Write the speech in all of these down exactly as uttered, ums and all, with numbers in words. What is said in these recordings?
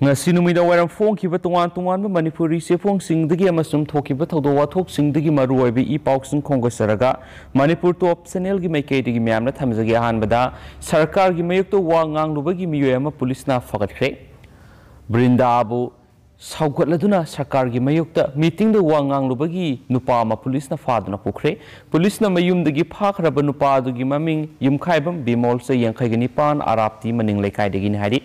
ꯉꯁꯤ ꯅꯨꯃꯤꯗꯥꯡ ꯋꯥꯏꯔꯝ ꯐꯣꯡꯈꯤꯕ ꯇꯣꯉꯥꯟ ꯇꯣꯉꯥꯟꯕ ꯃꯅꯤꯄꯨꯔꯤ ꯆꯦꯐꯣꯡꯁꯤꯡꯗꯒꯤ ꯑꯃꯁꯨꯡ ꯊꯣꯛꯈꯤꯕ ꯊꯧꯗꯣꯛ ꯋꯥꯊꯣꯛꯁꯤꯡꯗꯒꯤ ꯃꯔꯨꯑꯣꯏꯕ ꯏ ꯄꯥꯎꯁꯤꯡ ꯈꯣꯝꯒꯠꯆꯔꯒ ꯃꯅꯤꯄꯨꯔ ꯇꯣꯞ ꯆꯦꯅꯦꯜꯒꯤ ꯃꯥꯏꯀꯩꯗꯒꯤ ꯃꯌꯥꯝꯅ ꯊꯝꯖꯒꯦ꯫ ꯑꯍꯥꯟꯕꯗ ꯁꯔꯀꯥꯔꯒꯤ ꯃꯥꯌꯣꯛꯇ ꯋꯥ ꯉꯥꯡꯂꯨꯕꯒꯤ ꯃꯤꯑꯣꯏ ꯑꯃ ꯄꯨꯂꯤꯁꯅ ꯐꯒꯠꯈ꯭ꯔꯦ꯫ ꯕ꯭ꯔꯤꯟꯗꯥꯕꯨ ꯁꯧꯒꯠꯂꯗꯨꯅ ꯁꯔꯀꯥꯔꯒꯤ ꯃꯥꯌꯣꯛꯇ ꯃꯤꯇꯤꯡꯗ ꯋꯥ ꯉꯥꯡꯂꯨꯕꯒꯤ ꯅꯨꯄꯥ ꯑꯃ ꯄꯨꯂꯤꯁꯅ ꯐꯥꯗꯨꯅ ꯄꯨꯈ꯭ꯔꯦ꯫ ꯄꯨꯂꯤꯁꯅ ꯃꯌꯨꯝꯗꯒꯤ ꯐꯥꯈ꯭ꯔꯕ ꯅꯨꯄꯥ ꯑꯗꯨꯒꯤ ꯃꯃꯤꯡ ꯌꯨꯝꯈꯥꯏꯕꯝ ꯕꯤꯃꯣꯜ, ꯆꯍꯤ ꯌꯥꯡꯈꯩꯒ ꯅꯤꯄꯥꯟ, ꯑꯔꯥꯞꯇꯤ ꯃꯅꯤꯡ ꯂꯩꯀꯥꯏꯗꯒꯤꯅꯤ ꯍꯥꯏꯔꯤ꯫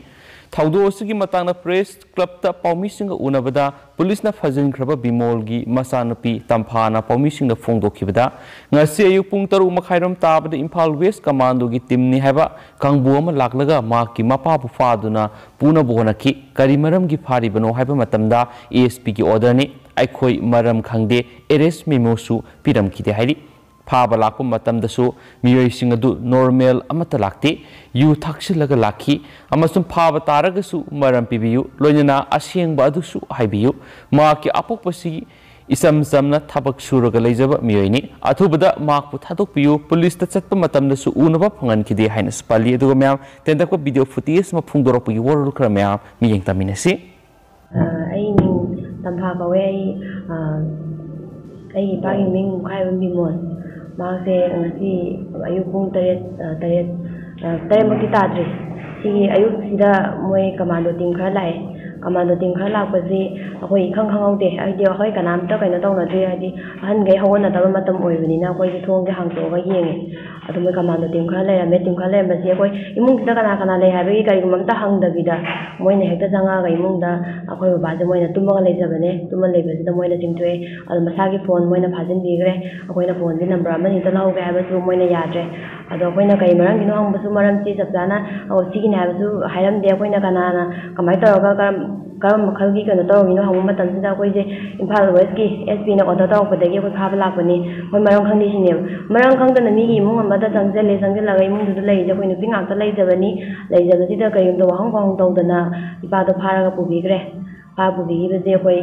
ꯊꯧꯗꯣꯛ ꯑꯁꯤꯒꯤ ꯃꯇꯥꯡꯗ ꯄ꯭ꯔꯦꯁ ꯀ꯭ꯂꯕꯇ ꯄꯥꯎꯃꯤꯁꯤꯡꯒ ꯎꯅꯕꯗ ꯄꯨꯂꯤꯁꯅ ꯐꯥꯖꯤꯟꯈ꯭ꯔꯕ ꯕꯤꯃꯣꯜꯒꯤ ꯃꯆꯥꯅꯨꯄꯤ ꯇꯝꯐꯥꯅ ꯄꯥꯎꯃꯤꯁꯤꯡꯗ ꯐꯣꯡꯗꯣꯛꯈꯤꯕꯗ, ꯉꯁꯤ ꯑꯌꯨꯛ ꯄꯨꯡ ꯇꯔꯨꯛ ꯃꯈꯥꯏꯔꯣꯝ ꯇꯥꯕꯗ ꯏꯝꯐꯥꯜ ꯋꯦꯁ ꯀꯃꯥꯟꯗꯣꯒꯤ ꯇꯤꯝꯅꯤ ꯍꯥꯏꯕ ꯀꯥꯡꯕꯨ ꯑꯃ ꯂꯥꯛꯂꯒ ꯃꯍꯥꯛꯀꯤ ꯃꯄꯥꯕꯨ ꯐꯥꯗꯨꯅ ꯄꯨꯅꯕ ꯍꯣꯠꯅꯈꯤ꯫ ꯀꯔꯤ ꯃꯔꯝꯒꯤ ꯐꯥꯔꯤꯕꯅꯣ ꯍꯥꯏꯕ ꯃꯇꯝꯗ, ꯑꯦ ꯑꯦꯁ ꯄꯤꯒꯤ ꯑꯣꯔꯗꯔꯅꯤ, ꯑꯩꯈꯣꯏ ꯃꯔꯝ ꯈꯪꯗꯦ, ꯑꯦꯔꯦꯁ ꯃꯦꯃꯣꯁꯨ ꯄꯤꯔꯝꯈꯤꯗꯦ ꯍꯥꯏꯔꯤ꯫ ꯐꯥꯕ ꯂꯥꯛꯄ ꯃꯇꯝꯗꯁꯨ ꯃꯤꯑꯣꯏꯁꯤꯡ ꯑꯗꯨ ꯅꯣꯔꯃꯦꯜ ꯑꯃꯠꯇ ꯂꯥꯛꯇꯦ, ꯌꯨ ꯊꯛꯆꯤꯜꯂꯒ ꯂꯥꯛꯈꯤ ꯑꯃꯁꯨꯡ ꯐꯥꯕ ꯇꯥꯔꯒꯁꯨ ꯃꯔꯝ ꯄꯤꯕꯤꯌꯨ, ꯂꯣꯏꯅꯅ ꯑꯁꯦꯡꯕ ꯑꯗꯨꯁꯨ ꯍꯥꯏꯕꯤꯌꯨ꯫ ꯃꯍꯥꯛꯀꯤ ꯑꯄꯣꯛꯄꯁꯤ ꯏꯆꯝ ꯆꯝꯅ ꯊꯕꯛ ꯁꯨꯔꯒ ꯂꯩꯖꯕ ꯃꯤꯑꯣꯏꯅꯤ꯫ ꯑꯊꯨꯕꯗ ꯃꯍꯥꯛꯄꯨ ꯊꯥꯗꯣꯛꯄꯤꯌꯨ, ꯄꯨꯂꯤꯁꯇ ꯆꯠꯄ ꯃꯇꯝꯗꯁꯨ ꯎꯅꯕ ꯐꯪꯍꯟꯈꯤꯗꯦ ꯍꯥꯏꯅꯁꯨ ꯄꯜꯂꯤ꯫ ꯑꯗꯨꯒ ꯃꯌꯥꯝ, ꯇꯦꯟꯇꯛꯄ ꯚꯤꯗꯤꯑꯣ ꯐꯨꯇꯦꯖ ꯑꯃ ꯐꯣꯡꯗꯣꯔꯛꯄꯒꯤ ꯋꯥꯔꯣꯜ ꯈꯔ ꯃꯌꯥꯝ ꯃꯤꯠꯌꯦꯡ ꯇꯝꯃꯤꯟꯅꯁꯤ꯫ ꯑ, ꯑꯩ ꯃꯤꯡ ꯇꯝꯐꯥ ꯀꯧꯋꯦ꯫ ꯑꯩ, ꯑ, ꯑꯩꯒꯤ ꯏꯄꯥꯒꯤ ꯃꯤꯡ ꯌꯨꯝꯈꯥꯏꯕꯝ ꯕꯤꯃꯣꯜ꯫ ꯃꯍꯥꯛꯁꯦ ꯉꯁꯤ ꯑꯌꯨꯛ ꯄꯨꯡ ꯇꯔꯦꯠ, ꯑ, ꯇꯔꯦꯠ, ꯑ, ꯇꯔꯦꯠꯃꯛꯇꯤ ꯇꯥꯗ꯭ꯔꯤ꯫ ꯁꯤꯒꯤ ꯑꯌꯨꯛꯁꯤꯗ ꯃꯣꯏ ꯀꯃꯥꯟꯗꯣ ꯇꯤꯝ ꯈꯔ ꯂꯥꯛꯑꯦ꯫ ꯀꯃꯥꯟꯗꯣ ꯇꯤꯝ ꯈꯔ ꯂꯥꯛꯄꯁꯤ ꯑꯩꯈꯣꯏ ꯏꯈꯪ ꯈꯪꯍꯧꯗꯦ, ꯍꯥꯏꯗꯤ ꯑꯩꯈꯣꯏ ꯀꯅꯥꯝꯇ ꯀꯩꯅꯣ ꯇꯧꯅꯗ꯭ꯔꯤ, ꯍꯥꯏꯗꯤ ꯑꯍꯟꯈꯩ ꯍꯧꯒꯠꯅꯗꯕ ꯃꯇꯝ ꯑꯣꯏꯕꯅꯤꯅ ꯑꯩꯈꯣꯏꯁꯨ ꯊꯣꯡꯁꯦ ꯍꯥꯡꯇꯣꯛꯑꯒ ꯌꯦꯡꯉꯦ꯫ ꯑꯗꯨ ꯃꯣꯏ ꯀꯃꯥꯟꯗꯣ ꯇꯤꯝ ꯈꯔ ꯂꯩꯔꯝꯃꯦ꯫ ꯇꯤꯝ ꯈꯔ ꯂꯩꯔꯝꯕꯁꯤ ꯑꯩꯈꯣꯏ ꯏꯃꯨꯡꯁꯤꯗ ꯀꯅꯥ ꯀꯅꯥ ꯂꯩ ꯍꯥꯏꯕꯒꯤ ꯀꯔꯤꯒꯨꯝꯕ ꯑꯝꯇ ꯍꯪꯗꯕꯤꯗ ꯃꯣꯏꯅ ꯍꯦꯛꯇ ꯆꯪꯉꯛꯑꯒ ꯏꯃꯨꯡꯗ ꯑꯩꯈꯣꯏ ꯕꯕꯥꯁꯦ ꯃꯣꯏꯅ ꯇꯨꯝꯃꯒ ꯂꯩꯖꯕꯅꯦ꯫ ꯇꯨꯝꯃ ꯂꯩꯕꯁꯤꯗ ꯃꯣꯏꯅ ꯆꯤꯡꯊꯣꯛꯑꯦ꯫ ꯑꯗꯣ ꯃꯁꯥꯒꯤ ꯐꯣꯟ ꯃꯣꯏꯅ ꯐꯥꯖꯤꯟꯕꯤꯈ꯭ꯔꯦ꯫ ꯑꯩꯈꯣꯏꯅ ꯐꯣꯟꯁꯦ ꯅꯝꯕꯔ ꯑꯃ ꯑꯅꯤꯇ ꯂꯧꯍꯧꯒꯦ ꯍꯥꯏꯕꯁꯨ ꯃꯣꯏꯅ ꯌꯥꯗ꯭ꯔꯦ꯫ ꯑꯗꯣ ꯑꯩꯈꯣꯏꯅ ꯀꯔꯤ ꯃꯔꯝꯒꯤꯅꯣ ꯍꯪꯕꯁꯨ ꯃꯔꯝꯁꯤ ꯆꯞ ꯆꯥꯅ, ꯑꯣ, ꯁꯤꯒꯤꯅꯦ ꯍꯥꯏꯕꯁꯨ ꯍꯥꯏꯔꯝꯗꯦ꯫ ꯑꯩꯈꯣꯏꯅ ꯀꯅꯥꯅ ꯀꯃꯥꯏꯅ ꯇꯧꯔꯒ ꯀꯔꯝ ꯀꯔꯝꯕ ꯃꯈꯜꯒꯤ ꯀꯩꯅꯣ ꯇꯧꯔꯝꯃꯤꯅꯣ ꯍꯪꯕ ꯃꯇꯝꯁꯤꯗ ꯑꯩꯈꯣꯏꯁꯦ ꯏꯝꯐꯥꯜ ꯋꯦꯁꯀꯤ ꯑꯦꯁ ꯄꯤꯅ ꯑꯣꯔꯗꯔ ꯇꯧꯔꯛꯄꯗꯒꯤ ꯑꯩꯈꯣꯏ ꯐꯥꯕ ꯂꯥꯛꯄꯅꯤ꯫ ꯑꯩꯈꯣꯏ ꯃꯔꯝ ꯈꯪꯗꯦ ꯁꯤꯅꯦꯕ꯫ ꯃꯔꯝ ꯈꯪꯗꯅ ꯃꯤꯒꯤ ꯏꯃꯨꯡ ꯑꯃꯗ ꯆꯪꯁꯤꯜꯂꯦ, ꯆꯪꯁꯤꯜꯂꯒ ꯏꯃꯨꯡꯗꯨꯗ ꯂꯩꯔꯤꯁꯦ ꯑꯩꯈꯣꯏ ꯅꯨꯄꯤ ꯉꯥꯛꯇ ꯂꯩꯖꯕꯅꯤ꯫ ꯂꯩꯖꯕꯁꯤꯗ ꯀꯔꯤꯒꯨꯝꯕ ꯋꯥꯍꯪ ꯄꯥꯎꯍꯪ ꯇꯧꯗꯅ ꯏꯄꯥꯗꯣ ꯐꯥꯔꯒ ꯄꯨꯕꯤꯈ꯭ꯔꯦ꯫ ꯐꯥꯔ ꯄꯨꯕꯤꯈꯤꯕꯁꯦ ꯑꯩꯈꯣꯏ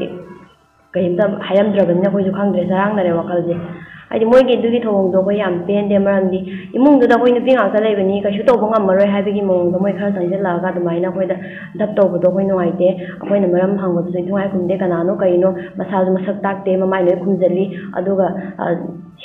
ꯀꯩꯝꯇ ꯍꯥꯏꯔꯝꯗ꯭ꯔꯕꯅꯤꯅ ꯑꯩꯈꯣꯏꯁꯨ ꯈꯪꯗ꯭ꯔꯦ, ꯆꯔꯥꯡꯅꯔꯦ ꯋꯥꯈꯜꯁꯦ꯫ ꯍꯥꯏꯗꯤ ꯃꯣꯏꯒꯤ ꯑꯗꯨꯒꯤ ꯊꯧꯑꯣꯡꯗꯣ ꯑꯩꯈꯣꯏ ꯌꯥꯝ ꯄꯦꯟꯗꯦ, ꯃꯔꯝꯗꯤ ꯏꯃꯨꯡꯗꯨꯗ ꯑꯩꯈꯣꯏ ꯅꯨꯄꯤ ꯉꯥꯛꯇ ꯂꯩꯕꯅꯤ, ꯀꯩꯁꯨ ꯇꯧꯕ ꯉꯝꯃꯔꯣꯏ ꯍꯥꯏꯕꯒꯤ ꯃꯑꯣꯡꯗ ꯃꯣꯏ ꯈꯔ ꯆꯪꯁꯤꯜꯂꯛꯑꯒ ꯑꯗꯨꯃꯥꯏꯅ ꯑꯩꯈꯣꯏꯗ ꯙꯞ ꯇꯧꯕꯗꯣ ꯑꯩꯈꯣꯏ ꯅꯨꯡꯉꯥꯏꯇꯦ꯫ ꯑꯩꯈꯣꯏꯅ ꯃꯔꯝ ꯍꯪꯕꯗꯨꯁꯨ ꯏꯊꯤꯉꯥꯏ ꯈꯨꯝꯗꯦ, ꯀꯅꯥꯅꯣ ꯀꯩꯅꯣ, ꯃꯁꯥꯁꯨ ꯃꯁꯛ ꯇꯥꯛꯇꯦ, ꯃꯃꯥꯏ ꯂꯣꯏ ꯈꯨꯝꯖꯤꯜꯂꯤ꯫ ꯑꯗꯨꯒ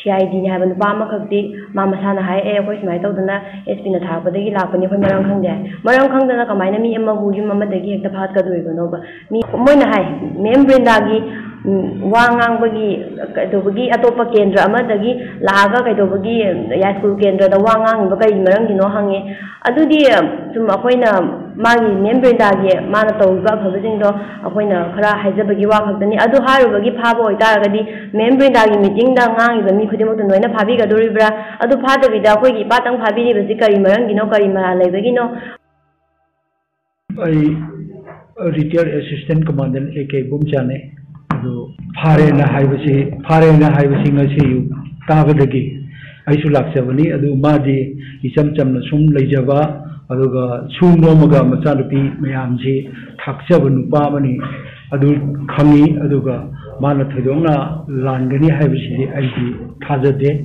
ꯁꯤ ꯑꯥꯏ ꯗꯤꯅꯤ ꯍꯥꯏꯕ ꯅꯨꯄꯥ ꯑꯃꯈꯛꯇꯤ ꯃꯥ ꯃꯁꯥꯅ ꯍꯥꯏ, "ꯑꯦ, ꯑꯩꯈꯣꯏ ꯁꯨꯃꯥꯏꯅ ꯇꯧꯗꯅ ꯑꯦꯁ ꯄꯤꯅ ꯊꯥꯔꯛꯄꯗꯒꯤ ꯂꯥꯛꯄꯅꯤ, ꯑꯩꯈꯣꯏ ꯃꯔꯝ ꯈꯪꯗꯦ" ꯍꯥꯏ꯫ ꯃꯔꯝ ꯈꯪꯗꯅ ꯀꯃꯥꯏꯅ ꯃꯤ ꯑꯃꯕꯨ ꯌꯨꯝ ꯑꯃꯗꯒꯤ ꯍꯦꯛꯇ ꯐꯥꯠꯀꯗꯣꯔꯤꯕꯅꯣꯕ? ꯃꯤ, ꯃꯣꯏꯅ ꯍꯥꯏ, "ꯃꯦꯝ ꯕ꯭ꯔꯤꯟꯗꯥꯒꯤ, ꯎꯝ, ꯋꯥ ꯉꯥꯡꯕꯒꯤ ꯀꯩꯗꯧꯕꯒꯤ ꯑꯇꯣꯞꯄ ꯀꯦꯟꯗ꯭ꯔ ꯑꯃꯗꯒꯤ ꯂꯥꯛꯑꯒ ꯀꯩꯗꯧꯕꯒꯤ ꯌꯥꯏꯁ꯭ꯀꯨꯜ ꯀꯦꯟꯗ꯭ꯔꯗ ꯋꯥ ꯉꯥꯡꯉꯤꯕ ꯀꯔꯤ ꯃꯔꯝꯒꯤꯅꯣ?" ꯍꯪꯉꯦ꯫ ꯑꯗꯨꯗꯤ, ꯁꯨꯝ ꯑꯩꯈꯣꯏꯅ ꯃꯥꯒꯤ ꯃꯦꯝ ꯕ꯭ꯔꯤꯟꯗꯥꯒꯤ ꯃꯥꯅ ꯇꯧꯔꯤꯕ ꯑꯐꯕꯁꯤꯡꯗꯣ ꯑꯩꯈꯣꯏꯅ ꯈꯔ ꯍꯥꯏꯖꯕꯒꯤ ꯋꯥ ꯈꯛꯇꯅꯤ꯫ ꯑꯗꯨ ꯍꯥꯏꯔꯨꯕꯒꯤ ꯐꯥꯕ ꯑꯣꯏꯇꯥꯔꯒꯗꯤ ꯃꯦꯝ ꯕ꯭ꯔꯤꯟꯗꯥꯒꯤ ꯃꯤꯇꯤꯡꯗ ꯉꯥꯡꯉꯤꯕ ꯃꯤ ꯈꯨꯗꯤꯡꯃꯛꯇ ꯂꯣꯏꯅ ꯐꯥꯕꯤꯒꯗꯣꯔꯤꯕ꯭ꯔꯥ? ꯑꯗꯨ ꯐꯥꯗꯕꯤꯗ ꯑꯩꯈꯣꯏꯒꯤ ꯏꯄꯥꯇꯪ ꯐꯥꯕꯤꯔꯤꯕꯁꯤ ꯀꯔꯤ ꯃꯔꯝꯒꯤꯅꯣ, ꯀꯔꯤ ꯃꯔꯥꯜ ꯂꯩꯕꯒꯤꯅꯣ? ꯑꯩ retire assistant commandant A K ꯏꯕꯣꯝꯆꯥꯅꯦ꯫ ꯑꯗꯨ ꯐꯥꯔꯦꯅ ꯍꯥꯏꯕꯁꯤ, ꯐꯥꯔꯦꯅ ꯍꯥꯏꯕꯁꯤ ꯉꯁꯤ ꯑꯌꯨꯛ ꯇꯥꯕꯗꯒꯤ ꯑꯩꯁꯨ ꯂꯥꯛꯆꯕꯅꯤ꯫ ꯑꯗꯨ ꯃꯥꯗꯤ ꯏꯆꯝ ꯆꯝꯅ ꯁꯨꯝ ꯂꯩꯖꯕ, ꯑꯗꯨꯒ ꯁꯨ ꯅꯣꯝꯃꯒ ꯃꯆꯥꯅꯨꯄꯤ ꯃꯌꯥꯝꯁꯤ ꯊꯥꯛꯆꯕ ꯅꯨꯄꯥ ꯑꯃꯅꯤ꯫ ꯑꯗꯨ ꯈꯪꯉꯤ꯫ ꯑꯗꯨꯒ ꯃꯥꯅ ꯊꯣꯏꯗꯣꯛꯅ ꯂꯥꯟꯒꯅꯤ ꯍꯥꯏꯕꯁꯤꯗꯤ ꯑꯩꯗꯤ ꯊꯥꯖꯗꯦ꯫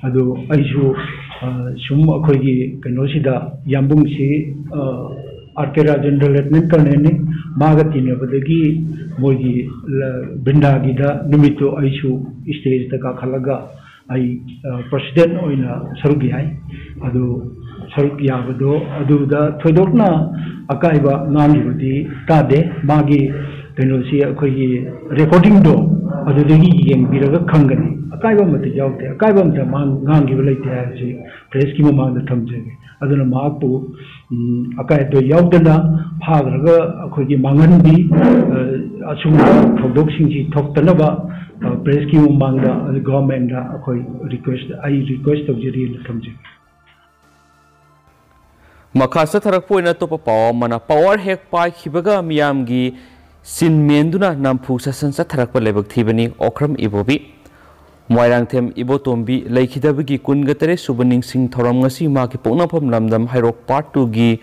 ꯑꯗꯨ ꯑꯩꯁꯨ, ꯑ, ꯁꯨꯝ ꯑꯩꯈꯣꯏꯒꯤ ꯀꯩꯅꯣꯁꯤꯗ, ꯌꯥꯝꯕꯨꯡꯁꯤ, ꯑ, ꯑꯥꯔ ꯀꯦ ꯔꯥꯖꯦꯟꯗ꯭ꯔ ꯂꯦꯐꯇꯤꯅꯦꯟ ꯀꯔꯅꯦꯜꯅꯤ꯫ ꯃꯥꯒ ꯇꯤꯟꯅꯕꯗꯒꯤ ꯃꯣꯏꯒꯤ ꯂ-, ꯕ꯭ꯔꯤꯟꯗꯥꯒꯤꯗ ꯅꯨꯃꯤꯠꯇꯨ ꯑꯩꯁꯨ ꯁ꯭ꯇꯦꯖꯇ ꯀꯥꯈꯠꯂꯒ ꯑꯩ, ꯑ, ꯄ꯭ꯔꯦꯁꯤꯗꯦꯟ ꯑꯣꯏꯅ ꯁꯔꯨꯛ ꯌꯥꯏ꯫ ꯑꯗꯨ ꯁꯔꯨꯛ ꯌꯥꯕꯗꯣ ꯑꯗꯨꯗ ꯊꯣꯏꯗꯣꯛꯅ ꯑꯀꯥꯏꯕ ꯉꯥꯡꯈꯤꯕꯗꯤ ꯇꯥꯗꯦ꯫ ꯃꯥꯒꯤ ꯀꯩꯅꯣꯁꯤ, ꯑꯩꯈꯣꯏꯒꯤ ꯔꯦꯀꯣꯔꯗꯤꯡꯗꯣ ꯑꯗꯨꯗꯒꯤ ꯌꯦꯡꯕꯤꯔꯒ ꯈꯪꯒꯅꯤ꯫ ꯑꯀꯥꯏꯕ ꯑꯃꯠꯇ ꯌꯥꯎꯗꯦ, ꯑꯀꯥꯏꯕ ꯑꯃꯠꯇ ꯃꯥ ꯉꯥꯡꯈꯤꯕ ꯂꯩꯇꯦ ꯍꯥꯏꯕꯁꯤ ꯄ꯭ꯔꯦꯁꯀꯤ ꯃꯃꯥꯡꯗ ꯊꯝꯖꯒꯦ꯫ ꯑꯗꯨꯅ ꯃꯍꯥꯛꯄꯨ, ꯎꯝ, ꯑꯀꯥꯏ ꯑꯇꯣꯏ ꯌꯥꯎꯗꯅ ꯐꯥꯈ꯭ꯔꯒ ꯑꯩꯈꯣꯏꯒꯤ ꯃꯥꯡꯍꯟꯕꯤ, ꯑ, ꯑꯁꯨꯝꯕ ꯊꯧꯗꯣꯛꯁꯤꯡꯁꯤ ꯊꯣꯛꯇꯅꯕ, ꯑ, ꯄ꯭ꯔꯦꯁꯀꯤ ꯃꯃꯥꯡꯗ, ꯑ, ꯒꯚꯔꯟꯃꯦꯟꯗ ꯑꯩꯈꯣꯏ ꯔꯤꯀ꯭ꯋꯦꯁ, ꯑꯩ ꯔꯤꯀ꯭ꯋꯦꯁ ꯇꯧꯖꯔꯤꯅ ꯊꯝꯖꯒꯦ꯫ ꯃꯈꯥ ꯆꯠꯊꯔꯛꯄ ꯑꯣꯏꯅ ꯑꯇꯣꯞꯄ ꯄꯥꯎ ꯑꯃꯅ, ꯄꯋꯥꯔ ꯍꯦꯛ ꯄꯥꯏꯈꯤꯕꯒ ꯃꯤꯌꯥꯝꯒꯤ ꯆꯤꯟ ꯃꯦꯟꯗꯨꯅ ꯅꯝꯐꯨ ꯁꯥꯁꯟ ꯆꯠꯊꯔꯛꯄ ꯂꯥꯏꯕꯛ ꯊꯤꯕꯅꯤ ꯑꯣꯀ꯭ꯔꯝ ꯏꯕꯣꯕꯤ꯫ ꯃꯣꯏꯔꯥꯡꯊꯦꯝ ꯏꯕꯣꯇꯣꯝꯕꯤ ꯂꯩꯈꯤꯗꯕꯒꯤ ꯀꯨꯟꯒ ꯇꯔꯦꯠ ꯁꯨꯕ ꯅꯤꯡꯁꯤꯡ ꯊꯧꯔꯝ ꯉꯁꯤ ꯃꯍꯥꯛꯀꯤ ꯄꯣꯛꯅꯐꯝ ꯂꯝꯗꯝ ꯍꯩꯔꯣꯛ ꯄꯥꯔꯠ ꯇꯨꯒꯤ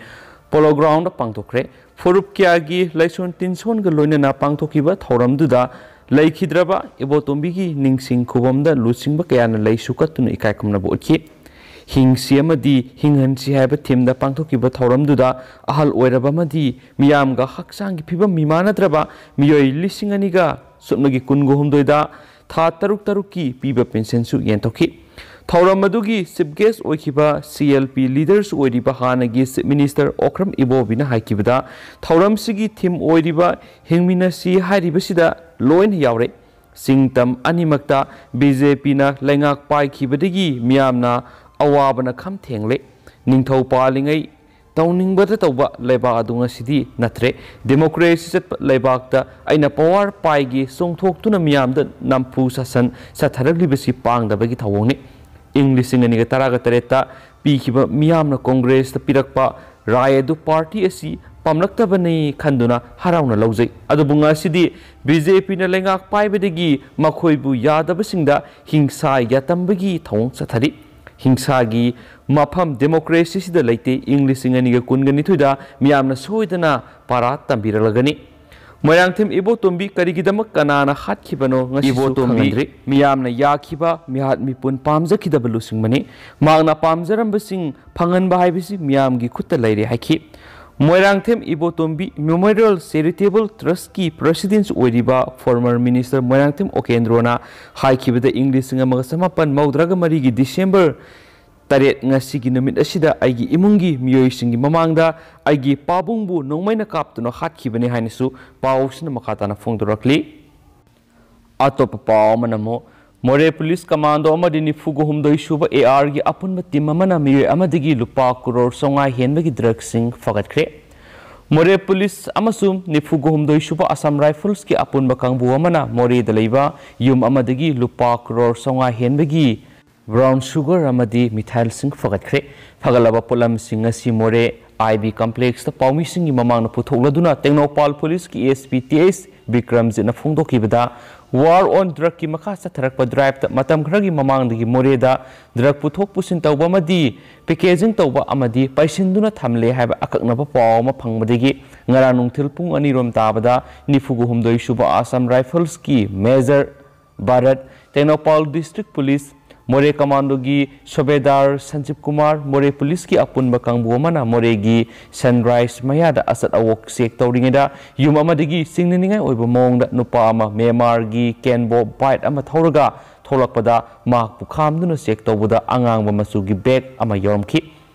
ꯄꯣꯂꯣ ꯒ꯭ꯔꯥꯎꯟꯗ ꯄꯥꯡꯊꯣꯛꯈ꯭ꯔꯦ꯫ ꯐꯨꯔꯨꯞ ꯀꯌꯥꯒꯤ ꯂꯥꯏꯁꯣꯟ ꯇꯤꯟꯁꯣꯟꯒ ꯂꯣꯏꯅꯅ ꯄꯥꯡꯊꯣꯛꯈꯤꯕ ꯊꯧꯔꯝꯗꯨꯗ ꯂꯩꯈꯤꯗ꯭ꯔꯕ ꯏꯕꯣꯇꯣꯝꯕꯤꯒꯤ ꯅꯤꯡꯁꯤꯡ ꯈꯨꯕꯝꯗ ꯂꯨꯆꯤꯡꯕ ꯀꯌꯥꯅ ꯂꯩꯁꯨ ꯀꯠꯇꯨꯅ ꯏꯀꯥꯏ ꯈꯨꯝꯅꯕ ꯎꯠꯈꯤ꯫ "ꯍꯤꯡꯁꯤ ꯑꯃꯗꯤ ꯍꯤꯡꯍꯟꯁꯤ" ꯍꯥꯏꯕ ꯊꯤꯝꯗ ꯄꯥꯡꯊꯣꯛꯈꯤꯕ ꯊꯧꯔꯝꯗꯨꯗ ꯑꯍꯜ ꯑꯣꯏꯔꯕ ꯑꯃꯗꯤ ꯃꯤꯌꯥꯝꯒ ꯍꯛꯆꯥꯡꯒꯤ ꯐꯤꯕꯝ ꯃꯤꯃꯥꯟꯅꯗ꯭ꯔꯕ ꯃꯤꯑꯣꯏ ꯂꯤꯁꯤꯡ ꯑꯅꯤꯒ ꯁꯨꯞꯅꯒꯤ ꯀꯨꯟꯒ ꯍꯨꯝꯗꯣꯏꯗ ꯊꯥ ꯇꯔꯨꯛ ꯇꯔꯨꯛꯀꯤ ꯄꯤꯕ ꯄꯦꯟꯁꯟꯁꯨ ꯌꯦꯟꯊꯣꯛꯈꯤ꯫ ꯊꯧꯔꯝ ꯑꯗꯨꯒꯤ chief guest ꯑꯣꯏꯈꯤꯕ C L P leaders ꯑꯣꯏꯔꯤꯕ ꯍꯥꯟꯅꯒꯤ Chief Minister ꯑꯣꯀ꯭ꯔꯝ ꯏꯕꯣꯕꯤꯅ ꯍꯥꯏꯈꯤꯕꯗ, ꯊꯧꯔꯝꯁꯤꯒꯤ theme ꯑꯣꯏꯔꯤꯕ "ꯍꯤꯡꯃꯤꯟꯅꯁꯤ" ꯍꯥꯏꯔꯤꯕꯁꯤꯗ ꯂꯣꯏꯅ ꯌꯥꯎꯔꯦ꯫ ꯆꯤꯡ ꯇꯝ ꯑꯅꯤꯃꯛꯇ B J Pꯅ ꯂꯩꯉꯥꯛ ꯄꯥꯏꯈꯤꯕꯗꯒꯤ ꯃꯤꯌꯥꯝꯅ ꯑꯋꯥꯕꯅ ꯈꯝ ꯊꯦꯡꯂꯦ꯫ ꯅꯤꯡꯊꯧ ꯄꯥꯜꯂꯤꯉꯩ ꯇꯧꯅꯤꯡꯕꯗ ꯇꯧꯕ ꯂꯩꯕꯥꯛ ꯑꯗꯨ ꯉꯁꯤꯗꯤ ꯅꯠꯇ꯭ꯔꯦ꯫ Democracy ꯆꯠꯄ ꯂꯩꯕꯥꯛꯇ ꯑꯩꯅ power ꯄꯥꯏꯒꯦ ꯆꯣꯡꯊꯣꯛꯇꯨꯅ ꯃꯤꯌꯥꯝꯗ ꯅꯝꯐꯨ ꯁꯥꯁꯟ ꯆꯠꯊꯔꯛꯂꯤꯕꯁꯤ ꯄꯥꯡꯗꯕꯒꯤ ꯊꯧꯑꯣꯡꯅꯤ꯫ ꯏꯪ ꯂꯤꯁꯤꯡ ꯑꯅꯤꯒ ꯇꯔꯥꯒ ꯇꯔꯦꯠꯇ ꯄꯤꯈꯤꯕ ꯃꯤꯌꯥꯝꯅ Congressꯇ ꯄꯤꯔꯛꯄ ꯔꯥꯏ ꯑꯗꯨ party ꯑꯁꯤ ꯄꯥꯝꯂꯛꯇꯕꯅꯤ ꯈꯟꯗꯨꯅ ꯍꯔꯥꯎꯅ ꯂꯧꯖꯩ꯫ ꯑꯗꯨꯕꯨ ꯉꯁꯤꯗꯤ B J Pꯅ ꯂꯩꯉꯥꯛ ꯄꯥꯏꯕꯗꯒꯤ ꯃꯈꯣꯏꯕꯨ ꯌꯥꯗꯕꯁꯤꯡꯗ ꯍꯤꯡꯁꯥ ꯌꯥꯇꯝꯕꯒꯤ ꯊꯧꯑꯣꯡ ꯆꯠꯊꯔꯤ꯫ ꯍꯤꯡꯁꯥꯒꯤ ꯃꯐꯝ democracyꯁꯤꯗ ꯂꯩꯇꯦ꯫ ꯏꯪ ꯂꯤꯁꯤꯡ ꯑꯅꯤꯒ ꯀꯨꯟꯒ ꯅꯤꯊꯣꯏꯗ ꯃꯤꯌꯥꯝꯅ ꯁꯣꯏꯗꯅ ꯄꯥꯔꯥ ꯇꯝꯕꯤꯔꯛꯂꯒꯅꯤ꯫ ꯃꯣꯏꯔꯥꯡꯊꯦꯝ ꯏꯕꯣꯇꯣꯝꯕꯤ ꯀꯔꯤꯒꯤꯗꯃꯛ ꯀꯅꯥꯅ ꯍꯥꯠꯈꯤꯕꯅꯣ ꯉꯁꯤꯁꯨ ꯏꯕꯣꯇꯣꯝꯕꯤ ꯈꯪꯍꯟꯗ꯭ꯔꯤ꯫ ꯃꯤꯌꯥꯝꯅ ꯌꯥꯈꯤꯕ ꯃꯤꯍꯥꯠ ꯃꯤꯄꯨꯟ ꯄꯥꯝꯖꯈꯤꯗꯕ ꯂꯨꯆꯤꯡꯕꯅꯤ꯫ ꯃꯍꯥꯛꯅ ꯄꯥꯝꯖꯔꯝꯕꯁꯤꯡ ꯐꯪꯍꯟꯕ ꯍꯥꯏꯕꯁꯤ ꯃꯤꯌꯥꯝꯒꯤ ꯈꯨꯠꯇ ꯂꯩꯔꯦ ꯍꯥꯏꯈꯤ꯫ ꯃꯣꯏꯔꯥꯡꯊꯦꯝ ꯏꯕꯣꯇꯣꯝꯕꯤ Memorial Charitable Trustꯀꯤ president ꯑꯣꯏꯔꯤꯕ former minister ꯃꯣꯏꯔꯥꯡꯊꯦꯝ ꯑꯣꯀꯦꯟꯗ꯭ꯔꯣꯅ ꯍꯥꯏꯈꯤꯕꯗ, ꯏꯪ ꯂꯤꯁꯤꯡ ꯑꯃꯒ ꯆꯃꯥꯄꯟ ꯃꯧꯗ꯭ꯔꯥꯒ ꯃꯔꯤꯒꯤ December ꯇꯔꯦꯠ, ꯉꯁꯤꯒꯤ ꯅꯨꯃꯤꯠ ꯑꯁꯤꯗ ꯑꯩꯒꯤ ꯏꯃꯨꯡꯒꯤ ꯃꯤꯑꯣꯏꯁꯤꯡꯒꯤ ꯃꯃꯥꯡꯗ ꯑꯩꯒꯤ ꯄꯥꯕꯨꯡꯕꯨ ꯅꯣꯡꯃꯩꯅ ꯀꯥꯞꯇꯨꯅ ꯍꯥꯠꯈꯤꯕꯅꯤ ꯍꯥꯏꯅꯁꯨ ꯄꯥꯎꯁꯤꯅ ꯃꯈꯥ ꯇꯥꯅ ꯐꯣꯡꯗꯣꯔꯛꯂꯤ꯫ ꯑꯇꯣꯞꯄ ꯄꯥꯎ ꯑꯃꯅ ꯑꯃꯨꯛ ꯃꯣꯔꯦ ꯄꯨꯂꯤꯁ ꯀꯃꯥꯟꯗꯣ ꯑꯃꯗꯤ ꯅꯤꯐꯨꯒ ꯍꯨꯝꯗꯣꯏ ꯁꯨꯕ ARꯒꯤ ꯑꯄꯨꯟꯕ team ꯑꯃꯅ ꯃꯤꯑꯣꯏ ꯑꯃꯗꯒꯤ ꯂꯨꯄꯥ ꯀ꯭ꯔꯣꯔ ꯆꯥꯝꯃꯉꯥ ꯍꯦꯟꯕꯒꯤ drugsꯁꯤꯡ ꯐꯒꯠꯈ꯭ꯔꯦ꯫ ꯃꯣꯔꯦ ꯄꯨꯂꯤꯁ ꯑꯃꯁꯨꯡ ꯅꯤꯐꯨꯒ ꯍꯨꯝꯗꯣꯏ ꯁꯨꯕ Assam Riflesꯀꯤ ꯑꯄꯨꯟꯕ ꯀꯥꯡꯕꯨ ꯑꯃꯅ ꯃꯣꯔꯦꯗ ꯂꯩꯕ ꯌꯨꯝ ꯑꯃꯗꯒꯤ ꯂꯨꯄꯥ ꯀ꯭ꯔꯣꯔ ꯆꯥꯝꯃꯉꯥ ꯍꯦꯟꯕꯒꯤ brown sugar ꯑꯃꯗꯤ ꯃꯤꯊꯥꯏꯜꯁꯤꯡ ꯐꯒꯠꯈ꯭ꯔꯦ꯫ ꯐꯒꯠꯂꯕ ꯄꯣꯠꯂꯝꯁꯤꯡ ꯑꯁꯤ ꯃꯣꯔꯦ IB complexꯇ ꯄꯥꯎꯃꯤꯁꯤꯡꯒꯤ ꯃꯃꯥꯡꯗ ꯄꯨꯊꯣꯛꯂꯗꯨꯅ ꯇꯦꯡꯅꯧꯄꯥꯜ ꯄꯨꯂꯤꯁꯀꯤ SP T S ꯕꯤꯀ꯭ꯔꯝꯖꯤꯠꯅ ꯐꯣꯡꯗꯣꯛꯈꯤꯕꯗ, war on drugꯀꯤ ꯃꯈꯥ ꯆꯠꯊꯔꯛꯄ driveꯇ ꯃꯇꯝ ꯈꯔꯒꯤ ꯃꯃꯥꯡꯗꯒꯤ ꯃꯣꯔꯦꯗ drug ꯄꯨꯊꯣꯛ ꯄꯨꯁꯤꯟ ꯇꯧꯕ ꯑꯃꯗꯤ packaging ꯇꯧꯕ ꯑꯃꯗꯤ ꯄꯩꯁꯤꯟꯗꯨꯅ ꯊꯝꯂꯦ ꯍꯥꯏꯕ ꯑꯀꯛꯅꯕ ꯄꯥꯎ ꯑꯃ ꯐꯪꯕꯗꯒꯤ ꯉꯔꯥꯡ ꯅꯨꯡꯊꯤꯜ ꯄꯨꯡ ꯑꯅꯤꯔꯣꯝ ꯇꯥꯕꯗ ꯅꯤꯐꯨꯒ ꯍꯨꯝꯗꯣꯏ ꯁꯨꯕ Assam Riflesꯀꯤ Major Bharat, Tengnoupal District Police, ꯃꯣꯔꯦ Commandoꯒꯤ ꯁꯨꯕꯦꯗꯥꯔ ꯁꯟꯖꯤꯞ ꯀꯨꯃꯥꯔ, ꯃꯣꯔꯦ ꯄꯨꯂꯤꯁꯀꯤ ꯑꯄꯨꯟꯕ ꯀꯥꯡꯕꯨ ꯑꯃꯅ ꯃꯣꯔꯦꯒꯤ Sunrise ꯃꯌꯥꯗ ꯑꯆꯠ ꯑꯋꯣꯛ check ꯇꯧꯔꯤꯉꯩꯗ ꯌꯨꯝ ꯑꯃꯗꯒꯤ ꯆꯤꯡꯅꯅꯤꯡꯉꯥꯏ ꯑꯣꯏꯕ ꯃꯑꯣꯡꯗ ꯅꯨꯄꯥ ꯑꯃ ꯃ꯭ꯌꯥꯟꯃꯥꯔꯒꯤ Kenbo bike ꯑꯃ ꯊꯧꯔꯒ ꯊꯣꯛꯂꯛꯄꯗ ꯃꯍꯥꯛꯄꯨ ꯈꯥꯝꯗꯨꯅ check ꯇꯧꯕꯗ ꯑꯉꯥꯡꯕ ꯃꯆꯨꯒꯤ bag ꯑꯃ ꯌꯥꯎꯔꯝꯈꯤ꯫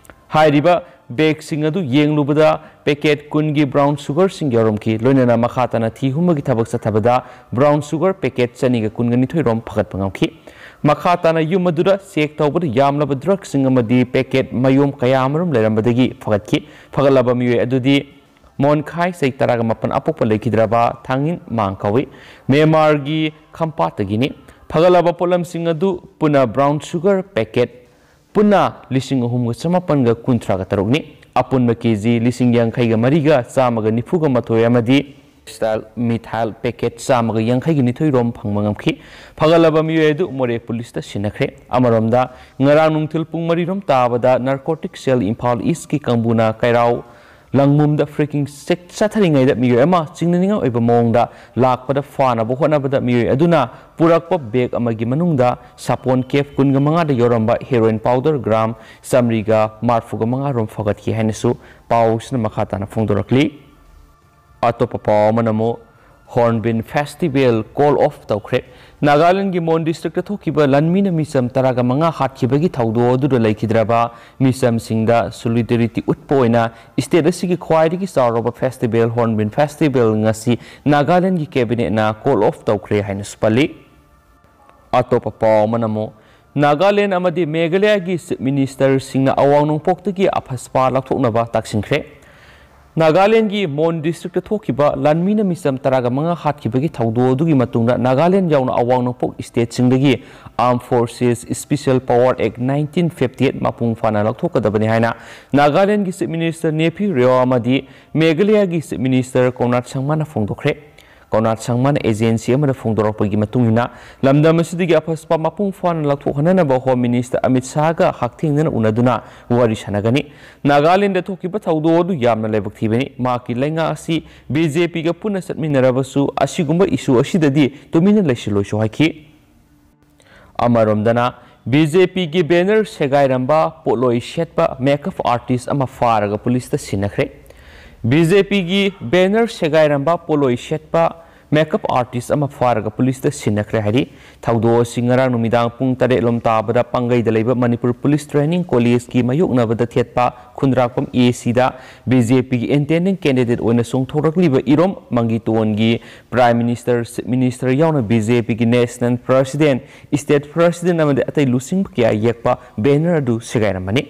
ꯍꯥꯏꯔꯤꯕ bagꯁꯤꯡ ꯑꯗꯨ ꯌꯦꯡꯂꯨꯕꯗ packet ꯀꯨꯟꯒꯤ brown sugarꯁꯤꯡ ꯌꯥꯎꯔꯝꯈꯤ꯫ ꯂꯣꯏꯅꯅ ꯃꯈꯥ ꯇꯥꯅ ꯊꯤ ꯍꯨꯝꯕꯒꯤ ꯊꯕꯛ ꯆꯠꯊꯕꯗ brown sugar packet ꯆꯅꯤꯒ ꯀꯨꯟꯒ ꯅꯤꯊꯣꯏ ꯔꯣꯝ ꯐꯒꯠꯄ ꯉꯝꯈꯤ꯫ ꯃꯈꯥ ꯇꯥꯅ ꯌꯨꯝ ꯑꯗꯨꯗ check ꯇꯧꯕꯗ ꯌꯥꯝꯂꯕ drugꯁꯤꯡ ꯑꯃꯗꯤ packet ꯃꯌꯣꯝ ꯀꯌꯥ ꯑꯃꯔꯣꯝ ꯂꯩꯔꯝꯕꯗꯒꯤ ꯐꯒꯠꯈꯤ꯫ ꯐꯒꯠꯂꯕ ꯃꯤꯑꯣꯏ ꯑꯗꯨꯗꯤ ꯃꯣꯟꯈꯥꯏ, ꯆꯍꯤ ꯇꯔꯥꯒ ꯃꯥꯄꯟ, ꯑꯄꯣꯛꯄ ꯂꯩꯈꯤꯗ꯭ꯔꯕ ꯊꯥꯡꯉꯤꯟ ꯃꯥꯡ ꯀꯧꯏ꯫ ꯃ꯭ꯌꯥꯟꯃꯥꯔꯒꯤ ꯈꯝꯄꯥꯠꯇꯒꯤꯅꯤ꯫ ꯐꯒꯠꯂꯕ ꯄꯣꯠꯂꯝꯁꯤꯡ ꯑꯗꯨ ꯄꯨꯟꯅ brown sugar packet ꯄꯨꯟꯅ ꯂꯤꯁꯤꯡ ꯑꯍꯨꯝꯒ ꯆꯃꯥꯄꯟꯒ ꯀꯨꯟꯊ꯭ꯔꯥꯒ ꯇꯔꯨꯛꯅꯤ꯫ ꯑꯄꯨꯟꯕ KG ꯂꯤꯁꯤꯡ ꯌꯥꯡꯈꯩꯒ ꯃꯔꯤꯒ ꯆꯥꯝꯃꯒ ꯅꯤꯐꯨꯒ ꯃꯥꯊꯣꯏ ꯑꯃꯗꯤ style methyl packet ꯆꯥꯝꯃꯒ ꯌꯥꯡꯈꯩꯒ ꯅꯤꯊꯣꯏ ꯔꯣꯝ ꯐꯪꯕ ꯉꯝꯈꯤ꯫ ꯐꯒꯠꯂꯕ ꯃꯤꯑꯣꯏ ꯑꯗꯨ ꯃꯣꯔꯦ ꯄꯨꯂꯤꯁꯇ ꯁꯤꯟꯅꯈ꯭ꯔꯦ꯫ ꯑꯃꯔꯣꯝꯗ, ꯉꯔꯥꯡ ꯅꯨꯡꯊꯤꯜ ꯄꯨꯡ ꯃꯔꯤ ꯔꯣꯝ ꯇꯥꯕꯗ Narcotic Cell ꯏꯝꯐꯥꯜ Eastꯀꯤ ꯀꯥꯡꯕꯨꯅ ꯀꯩꯔꯥꯎ ꯂꯪꯃꯨꯝꯗ freaking check ꯆꯠꯊꯔꯤꯉꯩꯗ ꯃꯤꯑꯣꯏ ꯑꯃ ꯆꯤꯡꯅꯅꯤꯡꯉꯥꯏ ꯑꯣꯏꯕ ꯃꯑꯣꯡꯗ ꯂꯥꯛꯄꯗ ꯐꯥꯅꯕ ꯍꯣꯠꯅꯕꯗ ꯃꯤꯑꯣꯏ ꯑꯗꯨꯅ ꯄꯨꯔꯛꯄ bag ꯑꯃꯒꯤ ꯃꯅꯨꯡꯗ ꯁꯥꯄꯣꯟ case ꯀꯨꯟꯒ ꯃꯉꯥꯗ ꯌꯥꯎꯔꯝꯕ heroin powder gram ꯆꯥꯃꯔꯤꯒ ꯃꯔꯤꯐꯨꯒ ꯃꯉꯥ ꯔꯣꯝ ꯐꯒꯠꯈꯤ ꯍꯥꯏꯅꯁꯨ ꯄꯥꯎꯁꯤꯅ ꯃꯈꯥ ꯇꯥꯅ ꯐꯣꯡꯗꯣꯔꯛꯂꯤ꯫ ꯑꯇꯣꯞꯄ ꯄꯥꯎ ꯑꯃꯅ ꯑꯃꯨꯛ Hornbill Festival call off ꯇꯧꯈ꯭ꯔꯦ꯫ ꯅꯥꯒꯥꯂꯦꯟꯒꯤ ꯃꯣꯟ districtꯇ ꯊꯣꯛꯈꯤꯕ ꯂꯥꯟꯃꯤꯅ ꯃꯤꯆꯝ ꯇꯔꯥꯒ ꯃꯉꯥ ꯍꯥꯠꯈꯤꯕꯒꯤ ꯊꯧꯗꯣꯛ ꯑꯗꯨꯗ ꯂꯩꯈꯤꯗ꯭ꯔꯕ ꯃꯤꯆꯝꯁꯤꯡꯗ solidarity ꯎꯠꯄ ꯑꯣꯏꯅ state ꯑꯁꯤꯒꯤ ꯈ꯭ꯋꯥꯏꯗꯒꯤ ꯆꯥꯎꯔꯕ festival Hornbill Festival ꯉꯁꯤ ꯅꯥꯒꯥꯂꯦꯟꯒꯤ cabinetꯅ call off ꯇꯧꯈ꯭ꯔꯦ ꯍꯥꯏꯅꯁꯨ ꯄꯜꯂꯤ꯫ ꯑꯇꯣꯞꯄ ꯄꯥꯎ ꯑꯃꯅ ꯑꯃꯨꯛ ꯅꯥꯒꯥꯂꯦꯟ ꯑꯃꯗꯤ ꯃꯦꯘꯥꯂꯌꯥꯒꯤ Chief Ministerꯁꯤꯡꯅ ꯑꯋꯥꯡ ꯅꯣꯡꯄꯣꯛꯇꯒꯤ ꯑꯐꯁꯄꯥ ꯂꯧꯊꯣꯛꯅꯕ ꯇꯛꯁꯤꯟꯈ꯭ꯔꯦ꯫ ꯅꯥꯒꯥꯂꯦꯟꯒꯤ ꯃꯣꯟ districtꯇ ꯊꯣꯛꯈꯤꯕ ꯂꯥꯟꯃꯤꯅ ꯃꯤꯆꯝ ꯇꯔꯥꯒ ꯃꯉꯥ ꯍꯥꯠꯈꯤꯕꯒꯤ ꯊꯧꯗꯣꯛ ꯑꯗꯨꯒꯤ ꯃꯇꯨꯡꯗ ꯅꯥꯒꯥꯂꯦꯟ ꯌꯥꯎꯅ ꯑꯋꯥꯡ ꯅꯣꯡꯄꯣꯛ stateꯁꯤꯡꯗꯒꯤ Armed Forces Special Power Act nineteen fifty eight ꯃꯄꯨꯡ ꯐꯥꯅ ꯂꯧꯊꯣꯛꯀꯗꯕꯅꯤ ꯍꯥꯏꯅ ꯅꯥꯒꯥꯂꯦꯟꯒꯤ Chief Minister ꯅꯦꯐꯤꯌꯨ ꯔꯤꯑꯣ ꯑꯃꯗꯤ ꯃꯦꯘꯥꯂꯌꯥꯒꯤ Chief Minister ꯀꯣꯟꯔꯥꯗ ꯁꯪꯃꯥꯅ ꯐꯣꯡꯗꯣꯛꯈ꯭ꯔꯦ꯫ ꯄꯥꯎꯅꯥ ꯁꯪꯃꯥꯟ ꯑꯦꯖꯦꯟꯁꯤ ꯑꯃꯗ ꯐꯣꯡꯗꯣꯔꯛꯄꯒꯤ ꯃꯇꯨꯡ ꯏꯟꯅ, ꯂꯝꯗꯝ ꯑꯁꯤꯗꯒꯤ ꯑꯐꯁꯄꯥ ꯃꯄꯨꯡ ꯐꯥꯅ ꯂꯧꯊꯣꯛꯍꯟꯅꯅꯕ ꯍꯣꯝ ꯃꯤꯅꯤꯁꯇꯔ ꯑꯃꯤꯠ ꯁꯥꯍꯒ ꯍꯛꯊꯦꯡꯅꯅ ꯎꯅꯗꯨꯅ ꯋꯥꯔꯤ ꯁꯥꯟꯅꯒꯅꯤ꯫ ꯅꯥꯒꯥꯂꯦꯟꯗ ꯊꯣꯛꯈꯤꯕ ꯊꯧꯗꯣꯛ ꯑꯗꯨ ꯌꯥꯝꯅ ꯂꯥꯏꯕꯛ ꯊꯤꯕꯅꯤ꯫ ꯃꯍꯥꯛꯀꯤ ꯂꯩꯉꯥꯛ ꯑꯁꯤ ꯕꯤ ꯖꯦ ꯄꯤꯒ ꯄꯨꯟꯅ ꯆꯠꯃꯤꯟꯅꯔꯕꯁꯨ ꯑꯁꯤꯒꯨꯝꯕ ꯏꯁꯨ ꯑꯁꯤꯗꯗꯤ ꯇꯨꯃꯤꯟꯅ ꯂꯩꯁꯤꯜꯂꯣꯏꯁꯨ ꯍꯥꯏꯈꯤ꯫ ꯑꯃꯔꯣꯝꯗꯅ, ꯕꯤ ꯖꯦ ꯄꯤꯒꯤ ꯕꯦꯅꯔ ꯁꯦꯒꯥꯏꯔꯝꯕ ꯄꯣꯠꯂꯣꯏ ꯁꯦꯠꯄ ꯃꯦꯀꯞ ꯑꯥꯔꯇꯤꯁ ꯑꯃ ꯐꯥꯔꯒ ꯄꯨꯂꯤꯁꯇ ꯁꯤꯟꯅꯈ꯭ꯔꯦ꯫ ꯕꯤ ꯖꯦ ꯄꯤꯒꯤ ꯕꯦꯅꯔ ꯁꯦꯒꯥꯏꯔꯝꯕ ꯄꯣꯠꯂꯣꯏ ꯁꯦꯠꯄ ꯃꯦꯀꯞ ꯑꯥꯔꯇꯤꯁ ꯑꯃ ꯐꯥꯔꯒ ꯄꯨꯂꯤꯁꯇ ꯁꯤꯟꯅꯈ꯭ꯔꯦ ꯍꯥꯏꯔꯤ꯫ ꯊꯧꯗꯣꯛ ꯑꯁꯤ ꯉꯔꯥꯡ ꯅꯨꯃꯤꯗꯥꯡ ꯄꯨꯡ ꯇꯔꯦꯠ ꯂꯣꯝ ꯇꯥꯕꯗ ꯄꯥꯡꯒꯩꯗ ꯂꯩꯕ ꯃꯅꯤꯄꯨꯔ ꯄꯨꯂꯤꯁ ꯇ꯭ꯔꯦꯅꯤꯡ ꯀꯣꯂꯦꯖꯀꯤ ꯃꯥꯌꯣꯛꯅꯕꯗ ꯊꯦꯠꯄ ꯈꯨꯟꯗ꯭ꯔꯥꯛꯄꯝ ꯑꯦ ꯁꯤꯗ ꯕꯤ ꯖꯦ ꯄꯤꯒꯤ ꯏꯟꯇꯦꯟꯗꯤꯡ ꯀꯦꯟꯗꯤꯗꯦꯠ ꯑꯣꯏꯅ ꯆꯣꯡꯊꯣꯔꯛꯂꯤꯕ ꯏꯔꯣꯝ ꯃꯪꯒꯤꯇꯣꯟꯒꯤ ꯄ꯭ꯔꯥꯏꯝ ꯃꯤꯅꯤꯁꯇꯔ, ꯆꯤꯐ ꯃꯤꯅꯤꯁꯇꯔ ꯌꯥꯎꯅ ꯕꯤ ꯖꯦ ꯄꯤꯒꯤ ꯅꯦꯁꯅꯦꯜ ꯄ꯭ꯔꯁꯤꯗꯦꯟꯠ, ꯁ꯭ꯇꯦꯠ ꯄ꯭ꯔꯁꯤꯗꯦꯟꯠ ꯑꯃꯗꯤ ꯑꯇꯩ ꯂꯨꯆꯤꯡꯕ ꯀꯌꯥ ꯌꯦꯛꯄ ꯕꯦꯅꯔ ꯑꯗꯨ ꯁꯦꯒꯥꯏꯔꯝꯕꯅꯤ꯫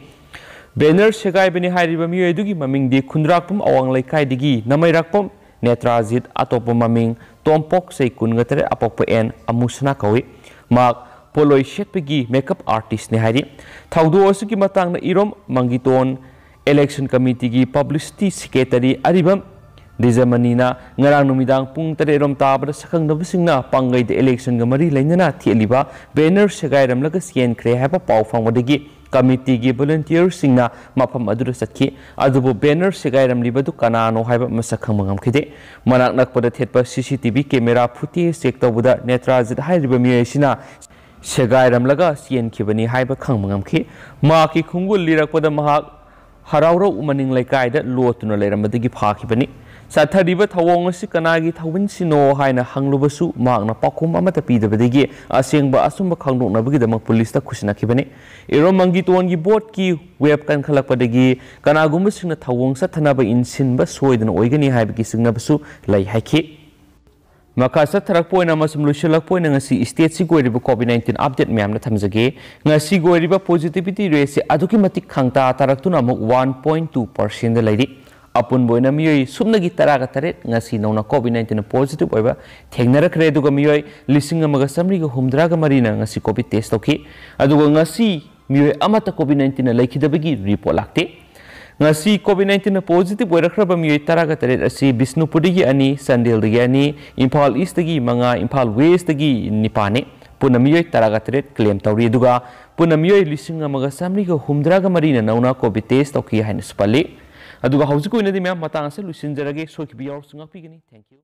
ꯕꯦꯅꯔ ꯁꯦꯒꯥꯏꯕꯅꯤ ꯍꯥꯏꯔꯤꯕ ꯃꯤꯑꯣꯏ ꯑꯗꯨꯒꯤ ꯃꯃꯤꯡꯗꯤ ꯈꯨꯟꯗ꯭ꯔꯥꯛꯄꯝ ꯑꯋꯥꯡ ꯂꯩꯀꯥꯏꯗꯒꯤ ꯅꯃꯩꯔꯥꯛꯄꯝ ꯅꯦꯇ꯭ꯔꯥꯖꯤꯠ, ꯑꯇꯣꯞꯄ ꯃꯃꯤꯡ ꯇꯣꯝꯄꯣꯛ, ꯆꯍꯤ ꯀꯨꯟꯒ ꯇꯔꯦꯠ, ꯑꯄꯣꯛꯄ ꯑꯦꯟ ꯑꯃꯨꯁꯅꯥ ꯀꯧꯏ꯫ ꯃꯍꯥꯛ ꯄꯣꯠꯂꯣꯏ ꯁꯦꯠꯄꯒꯤ ꯃꯦꯀꯞ ꯑꯥꯔꯇꯤꯁꯅꯤ ꯍꯥꯏꯔꯤ꯫ ꯊꯧꯗꯣꯛ ꯑꯁꯤꯒꯤ ꯃꯇꯥꯡꯗ ꯏꯔꯣꯝ ꯃꯪꯒꯤꯇꯣꯟ ꯏꯂꯦꯛꯁꯟ ꯀꯃꯤꯇꯤꯒꯤ ꯄꯕ꯭ꯂꯤꯁꯤꯇꯤ ꯁꯦꯀ꯭ꯔꯦꯇꯔꯤ ꯑꯔꯤꯕꯝ ꯗꯤꯖꯃꯅꯤꯅ ꯉꯔꯥꯡ ꯅꯨꯃꯤꯗꯥꯡ ꯄꯨꯡ ꯇꯔꯦꯠ ꯔꯣꯝ ꯇꯥꯕꯗ ꯁꯛꯈꯪꯗꯕꯁꯤꯡꯅ ꯄꯥꯡꯒꯩꯗ ꯏꯂꯦꯛꯁꯟꯒ ꯃꯔꯤ ꯂꯩꯅꯅ ꯊꯦꯠꯂꯤꯕ ꯕꯦꯅꯔ ꯁꯦꯒꯥꯏꯔꯝꯂꯒ ꯆꯦꯟꯈ꯭ꯔꯦ ꯍꯥꯏꯕ ꯄꯥꯎ ꯐꯪꯕꯗꯒꯤ ꯀꯃꯤꯇꯤꯒꯤ ꯚꯣꯂꯨꯟꯇꯤꯌꯔꯁꯤꯡꯅ ꯃꯐꯝ ꯑꯗꯨꯗ ꯆꯠꯈꯤ꯫ ꯑꯗꯨꯕꯨ ꯕꯦꯅꯔ ꯁꯦꯒꯥꯏꯔꯝꯂꯤꯕꯗꯨ ꯀꯅꯥꯅꯣ ꯍꯥꯏꯕ ꯃꯁꯛ ꯈꯪꯕ ꯉꯝꯈꯤꯗꯦ꯫ ꯃꯅꯥꯛ ꯅꯛꯄꯗ ꯊꯦꯠꯄ ꯁꯤ C T V camera footage check ꯇꯧꯕꯗ ꯅꯦꯇ꯭ꯔꯥꯖꯤꯠ ꯍꯥꯏꯔꯤꯕ ꯃꯤꯑꯣꯏ ꯑꯁꯤꯅ ꯁꯦꯒꯥꯏꯔꯝꯂꯒ ꯆꯦꯟꯈꯤꯕꯅꯤ ꯍꯥꯏꯕ ꯈꯪꯕ ꯉꯝꯈꯤ꯫ ꯃꯍꯥꯛꯀꯤ ꯈꯣꯡꯒꯨꯜ ꯂꯤꯔꯛꯄꯗ ꯃꯍꯥꯛ ꯍꯔꯥꯎꯔꯧ ꯃꯅꯤꯡ ꯂꯩꯀꯥꯏꯗ ꯂꯣꯠꯇꯨꯅ ꯂꯩꯔꯝꯕꯗꯒꯤ ꯐꯥꯈꯤꯕꯅꯤ꯫ ꯆꯠꯊꯔꯤꯕ ꯊꯧꯑꯣꯡ ꯑꯁꯤ ꯀꯅꯥꯒꯤ ꯊꯧꯃꯤꯟꯁꯤꯅꯣ ꯍꯥꯏꯅ ꯍꯪꯂꯨꯕꯁꯨ ꯃꯍꯥꯛꯅ ꯄꯥꯎꯈꯨꯝ ꯑꯃꯠꯇ ꯄꯤꯗꯕꯗꯒꯤ ꯑꯁꯦꯡꯕ ꯑꯆꯨꯝꯕ ꯈꯪꯗꯣꯛꯅꯕꯒꯤꯗꯃꯛ ꯄꯨꯂꯤꯁꯇ ꯈꯨꯠꯁꯤꯟꯅꯈꯤꯕꯅꯤ꯫ ꯏꯔꯣꯝ ꯃꯪꯒꯤꯇꯣꯟꯒꯤ ꯚꯣꯠꯀꯤ ꯋꯦꯕ ꯀꯟꯈꯠꯂꯛꯄꯗꯒꯤ ꯀꯅꯥꯒꯨꯝꯕꯁꯤꯡꯅ ꯊꯧꯑꯣꯡ ꯆꯠꯊꯅꯕ ꯏꯟꯁꯤꯟꯕ ꯁꯣꯏꯗꯅ ꯑꯣꯏꯒꯅꯤ ꯍꯥꯏꯕꯒꯤ ꯆꯤꯡꯅꯕꯁꯨ ꯂꯩ ꯍꯥꯏꯈꯤ꯫ ꯃꯈꯥ ꯆꯠꯊꯔꯛꯄ ꯑꯣꯏꯅ ꯑꯃꯁꯨꯡ ꯂꯣꯏꯁꯤꯜꯂꯛꯄ ꯑꯣꯏꯅ ꯉꯁꯤ ꯁ꯭ꯇꯦꯠꯁꯤꯒꯤ ꯑꯣꯏꯔꯤꯕ ꯀꯣꯚꯤꯗ ꯅꯥꯏꯟꯇꯤꯟ ꯑꯞꯗꯦꯠ ꯃꯌꯥꯝꯅ ꯊꯝꯖꯒꯦ꯫ ꯉꯁꯤꯒꯤ ꯑꯣꯏꯔꯤꯕ ꯄꯣꯖꯤꯇꯤꯚꯤꯇꯤ ꯔꯦꯠꯁꯤ ꯑꯗꯨꯛꯀꯤ ꯃꯇꯤꯛ ꯈꯪꯇꯥ ꯇꯥꯔꯛꯇꯨꯅ ꯑꯃꯨꯛ ꯋꯥꯟ ꯄꯣꯏꯟꯠ ꯇꯨ ꯄꯥꯔꯁꯦꯟꯗ ꯂꯩꯔꯤ꯫ ꯑꯄꯨꯟꯕ ꯑꯣꯏꯅ ꯃꯤꯑꯣꯏ ꯁꯨꯞꯅꯒꯤ ꯇꯔꯥꯒ ꯇꯔꯦꯠ ꯉꯁꯤ ꯅꯧꯅ ꯀꯣꯚꯤꯗ ꯅꯥꯏꯟꯇꯤꯟ ꯄꯣꯖꯤꯇꯤꯚ ꯑꯣꯏꯕ ꯊꯦꯡꯅꯔꯛꯈ꯭ꯔꯦ, ꯑꯗꯨꯒ ꯃꯤꯑꯣꯏ ꯂꯤꯁꯤꯡ ꯑꯃꯒ ꯆꯥꯃꯔꯤꯒ ꯍꯨꯝꯗ꯭ꯔꯥꯒ ꯃꯔꯤꯅ ꯉꯁꯤ ꯀꯣꯚꯤꯗ ꯇꯦꯁ ꯇꯧꯈꯤ꯫ ꯑꯗꯨꯒ ꯉꯁꯤ ꯃꯤꯑꯣꯏ ꯑꯃꯠꯇ ꯀꯣꯚꯤꯗ ꯅꯥꯏꯟꯇꯤꯟꯅ ꯂꯩꯈꯤꯗꯕꯒꯤ ꯔꯤꯄꯣꯔꯠ ꯂꯥꯛꯇꯦ꯫ ꯉꯁꯤ COVID nineteen positive ꯑꯣꯏꯔꯛꯈ꯭ꯔꯕ ꯃꯤꯑꯣꯏ ꯇꯔꯥꯒ ꯇꯔꯦꯠ ꯑꯁꯤ ꯕꯤꯁꯅꯨꯄꯨꯔꯗꯒꯤ ꯑꯅꯤ, ꯆꯥꯟꯗꯦꯜꯗꯒꯤ ꯑꯅꯤ, ꯏꯝꯐꯥꯜ ꯏꯁꯇꯒꯤ ꯃꯉꯥ, ꯏꯝꯐꯥꯜ ꯋꯦꯁꯇꯒꯤ ꯅꯤꯄꯥꯟꯅꯤ꯫ ꯄꯨꯟꯅ ꯃꯤꯑꯣꯏ ꯇꯔꯥꯒ ꯇꯔꯦꯠ claim ꯇꯧꯔꯤ꯫ ꯑꯗꯨꯒ ꯄꯨꯟꯅ ꯃꯤꯑꯣꯏ ꯂꯤꯁꯤꯡ ꯑꯃꯒ ꯆꯥꯃꯔꯤꯒ ꯍꯨꯝꯗ꯭ꯔꯥꯒ ꯃꯔꯤꯅ ꯅꯧꯅ COVID test ꯇꯧꯈꯤ ꯍꯥꯏꯅꯁꯨ ꯄꯜꯂꯤ꯫ ꯑꯗꯨꯒ ꯍꯧꯖꯤꯛꯀꯤ ꯑꯣꯏꯅꯗꯤ ꯃꯌꯥꯝ ꯃꯇꯥꯡ ꯑꯁꯤꯗ ꯂꯣꯏꯁꯤꯟꯖꯔꯒꯦ꯫ ꯁꯣꯏꯈꯤꯕ ꯌꯥꯎꯔꯁꯨ ꯉꯥꯛꯄꯤꯒꯅꯤ꯫ Thank you꯫